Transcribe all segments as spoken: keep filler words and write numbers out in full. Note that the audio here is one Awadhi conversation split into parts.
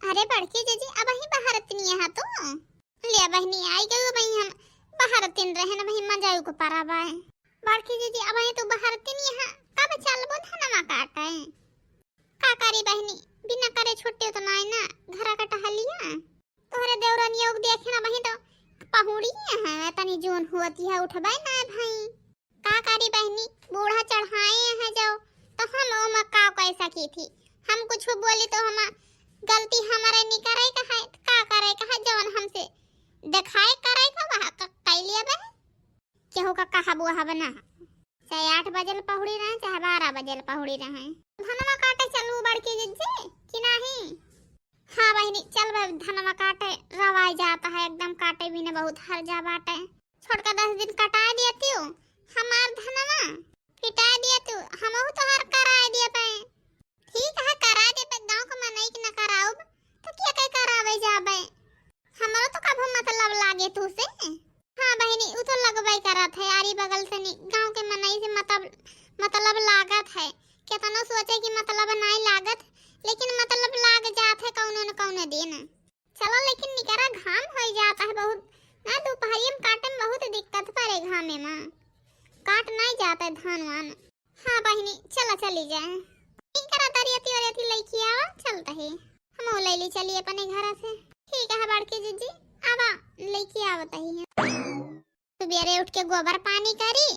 अरे बड़की जीजी, अबहीं बहरतिन यहाँ तू? ले बहिनी, आई गयो, अबहीं हम बहरतिन रहे न, अबहीं मजाऊ को पारा बाय। बड़की जीजी, अबहीं तू बहरतिन यहाँ, कब चलबो धनवा काटे? का करी बहिनी, बिना करे छुट्टी तो नाई ना, घरा का टहलिया। तोहरे देवरनिया के देखे ना बहिन तो पहुड़ी है, तनी जून हुअती है, उठबे ना भाई। का करी बहिनी, बूढ़ा चढ़ाए हैं जो, तो हम ओमा का कह सकी थी? हम कुछ बोली तो हम गलती हमारे नहीं करे का है, का करे का है, जवन हमसे दिखाए करे का वह क-, कैलिया बे। केहू का कहा बुआ बना, चाहे आठ बजे ले पहुड़ी रहे, चाहे बारह बजे ले पहुड़ी रहे। धनवा काटे चलू बड़की जिज्जी कि नाही? हाँ बहिनी, चल बे, धनवा काटे, रवाई जाता है एकदम, काटे बिना बहुत हर जा बाटे। छोटका दस दिन कटाए दिया तू हमार धनवा, पिटाए दिया तू, हमहू तोहार कराए दिया पे। ठीक है, कराए दिया पे, गाँव के मनई के न कराउब तो के के करावे जाबे? हमरो तो कभो मतलब लागे तू से। हाँ बहिनी, उ तो लगबे करत है, आरी बगल से नी, गाँव के मनई से मतलब, मतलब लागत है। केतनो सोचे कि मतलब नाई लागत, लेकिन मतलब लाग जात है कौनो न कौनो दिन। चलो, लेकिन निकरा घाम होई जात है बहुत ना, दोपहरिया में काटे में बहुत दिक्कत पड़े घामे में, काट नाई जात है धान वान। हाँ बहिनी, चला चली जाए। निकरा दरिया तियोरे थी लइकी आवा, चलता है। हम लैली चली अपने घर से। ठीक है बड़की जिज्जी, आवा, लइकी आवत ही है। सुबेरे उठ के गोबर पानी करी,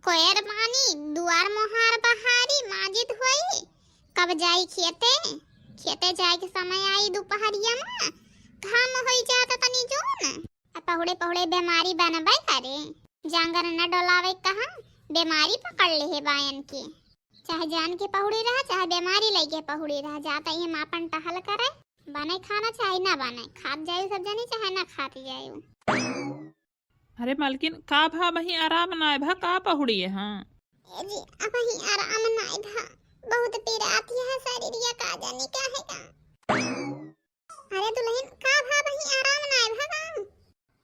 कोयर पानी, दुआर मोहार बहारी, माजिद होई, कब जाई खेते? खेते जाए के समय आई दोपहरिया में, घाम होई जाता तनी जोन। आ पहुड़े पहुड़े बीमारी बनबे करे, जांगर न डोलावे कहा, बीमारी पकड़ ले है बायन के। चाहे जान के पहुड़ी रहा, चाहे बीमारी लइके पहुड़ी रहा, जाता ही हम आपन टहल करे, बने खाना चाहे ना बने, खात जायु सब जनी चाहे ना खात जायु। अरे मालकिन, का भा, अबहीं आराम नाय भा, का पहुड़िए हाँ? ए जी, अबहीं आराम नाय भा, बहुत पीरात है शरीरिया, का जानी का है का। अरे दुलहिन, का भा, अबहीं आराम नाय भा का?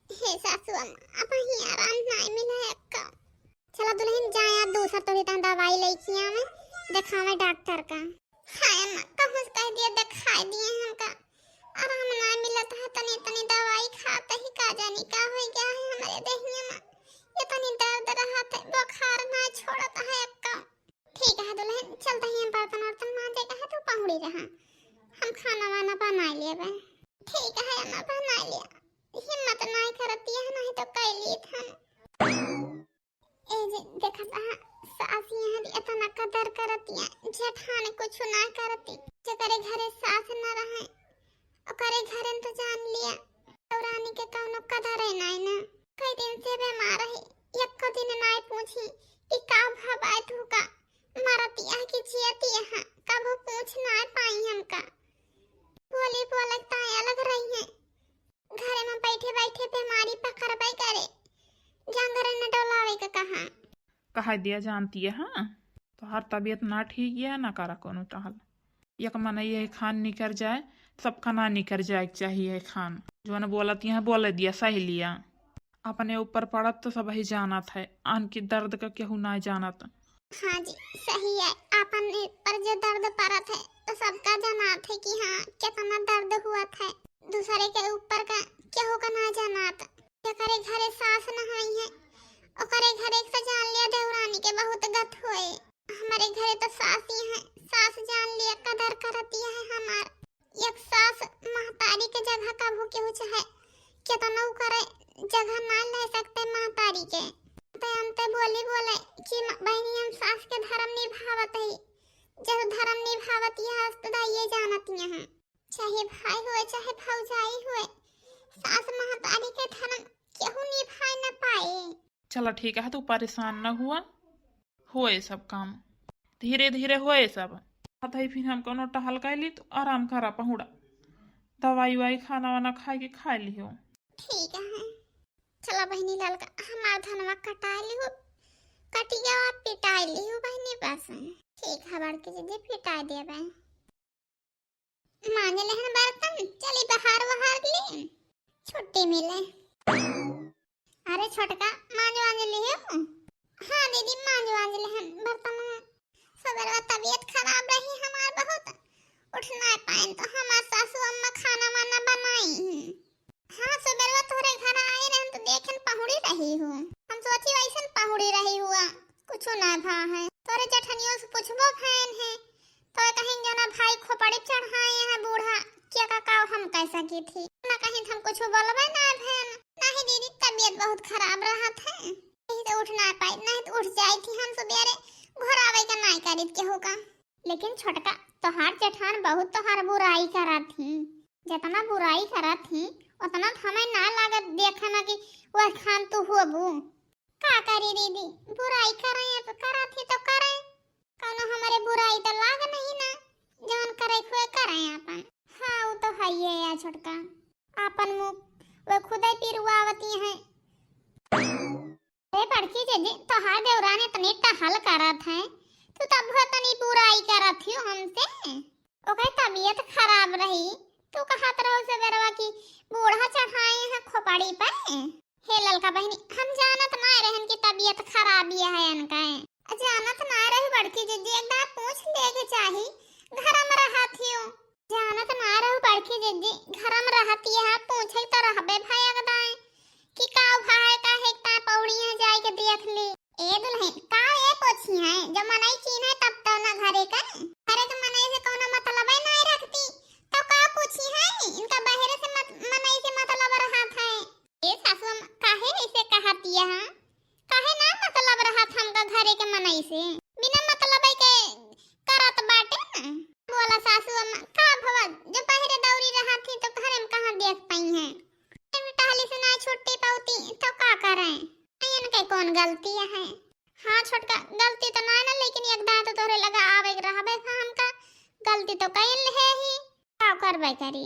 हे सासु अम्मा, अबहीं आराम नाय मिला है अक्का। चला दुलहिन, जाया दूसर तोरी तहाँ दवाई लइके आवे, देखावे डॉक्टर का। हाय अम्मा, कहूँ से कह दिया, देखाए दिए हमका। आराम ना मिलत है, तनी तनी दवाई खात ही, का जानी का हो गया है हमरे देहिया में। ये तनी दर्द रहत है, बुखार ना छोड़त है अक्का। ठीक है दुलहिन, चलता ही हम बर्तन वर्तन मांजे का है, तू पहुड़ी रहा, हम खाना वाना बना लेबे। ठीक है अम्मा, बना लिया, हिम्मत ना करती है, नहीं तो कह ली था। ए जे, देखत आहा, सास यहाँ भी इतना कदर करतिया, जेठान कुछ ना करती। जेकरे घरे सास न रहे, ओकरे घरे तो जान लिया, देवरानी के कौनो कदर है नाई ना। कई दिन से बीमार रही, एको दिन नाई पूछी कि का भबाए तू का, मरतिया कि जियतिया, कभो पूछ नाई पाई हमका। बोली बोले ताई अलग रही है, घरे में बैठे बैठे बीमारी पकड़बे करे, जांगर न डोलावे के कहा। कहा दिया जानती है, हाँ, तोहार तबीयत ना ठीक है, ना करा कोनो टहल। एक मनई यही खान निकर जाए, सबका ना निकर जाए के चाहिए है खान। जौन बोलत यहाँ बोले दिया, सही लिया। अपने ऊपर पड़त तो सबही जानत है, आन के दर्द का केहू ना जानत। हाँ जी, सही है, अपन ऊपर जो दर्द पड़त है तो सबका जनात है कि हाँ, कितना दर्द हुआ था। दूसरे के ऊपर का केहू का ना जनात। जेकरे घरे सास न होई है, ओकरे घरे तो जान लिया देवरानी के बहुत गत होए। हमारे घरे तो सास ही है, सास जान लिया कदर करती है हमार। एक सास महतारी के जगह कभू केहू चाहे केतनो करे, जगह ना ले सकते महतारी के। ते अंते बोली बोले कि म-, बहिनी हम सास के धर्म निभावत है, जब धर्म निभावत यह तो ये जानत यहाँ, चाहे भाई हुए चाहे भौजाई हुए, सास महतारी के धर्म केहू निभाए न पाए। चला ठीक है, तू परेशान न हुआ, होए सब काम, धीरे धीरे होए सब। कहत है फिर हम कोनो टहल कैली तो आराम करा पहुड़ा, दवाई उवाई खाना वाना खाए के खा लियो। ठीक है, चला बहिनी ललका, हमार धनवा कटाए लियो, कटिया पिटाए लियो बहिनी बस। ठीक है बड़की दीदी, पिटाए देबे। मांज लेहन बर्तन, चली बहार वहार ली, छुट्टी मिले। अरे छोटका, मांज वांज लियो? हाँ दीदी, मांज वांज लेहन बर्तन। सबेरवा तबीयत खराब रही हमार बहुत, उठ ना पाएन तो हमार सासू अम्मा खाना वाना बनाई। हाँ, सुबेरवा तोहरे घर आई रहन तो देखेन पहुड़ी रही हूँ। हम सोची वैसन पहुड़ी रही हुआ, कुछो ना भा है। तोरे जेठनियों से पूछबो भैन है, तो कहीं जना भाई खोपड़ी चढ़ाए हैं बूढ़ा, क्या का काव हम कह सकी थी? ना कहीं हम कुछो बोलबे ना भैन। नहीं दीदी, तबीयत बहुत खराब रहत है, यही तो उठ ना पाई, नहीं तो उठ जाई थी हम सुबेरे, घर आवे का नाई करीत केहू का। लेकिन छोटका, तोहार जेठान बहुत तोहार बुराई करत ही, जितना बुराई करत ही, उतना तो हमें ना लागत देखे में कि वह खान तू होबू। का करी दीदी, बुराई करे तो करत ही तो करे, कौनो हमारे बुराई तो लाग नहीं ना, जौन करे खुए करे आपन। हाँ, वो तो है ये या छोटका, आपन मुंह वो खुदे पिरवावती है। ए बड़की जीजी, तोहार देवरान इतनी टहल करत है, तू तब तनी बुराई करत हियो हमसे। ओकर तबीयत खराब रही, तू कहत रहो सुबेरवा की बूढ़ा चढ़ाए हैं खोपड़ी पर। हे ललका बहिनी, हम जानत ना रहन कि तबीयत खराब ये है इनका है। जानत ना रही बड़की जीजी, एक बार पूछ ले के चाही, घर में रहत हियो। जानत ना रहू बड़की जिज्जी, घर में रहती है, पूछे तो रहबे भय अगदाए कि का भाई का है, ता पौड़ी है, जाए के देख ली। ए दुल्हन, का ए पूछी है, जो मनई चीन्हे तब तो ना घरे के, घरे के मनई से कौनो मतलब है ना रखती, तो का पूछी है, इनका बहरे से मत, मनई से मतलब रहत है। ए सासू अम्मा, काहे ऐसे कहती है? काहे ना मतलब रहत हमका घरे के मनई से? बिना मतलब के करत बाटे ना। बोला सासू अम्मा, का भवा, जो बहरे दौरी रहत ही तो घरे में कहाँ देख पाई हैं? टहली से ना छुट्टी पावती तो का करें? इनके कौन गलती है? हाँ छोटका, गलती तो ना ना, लेकिन एक दाएं तो तोहरे लगा आवे के रहबे था हमका, गलती तो कइल है ही, का करबे करी?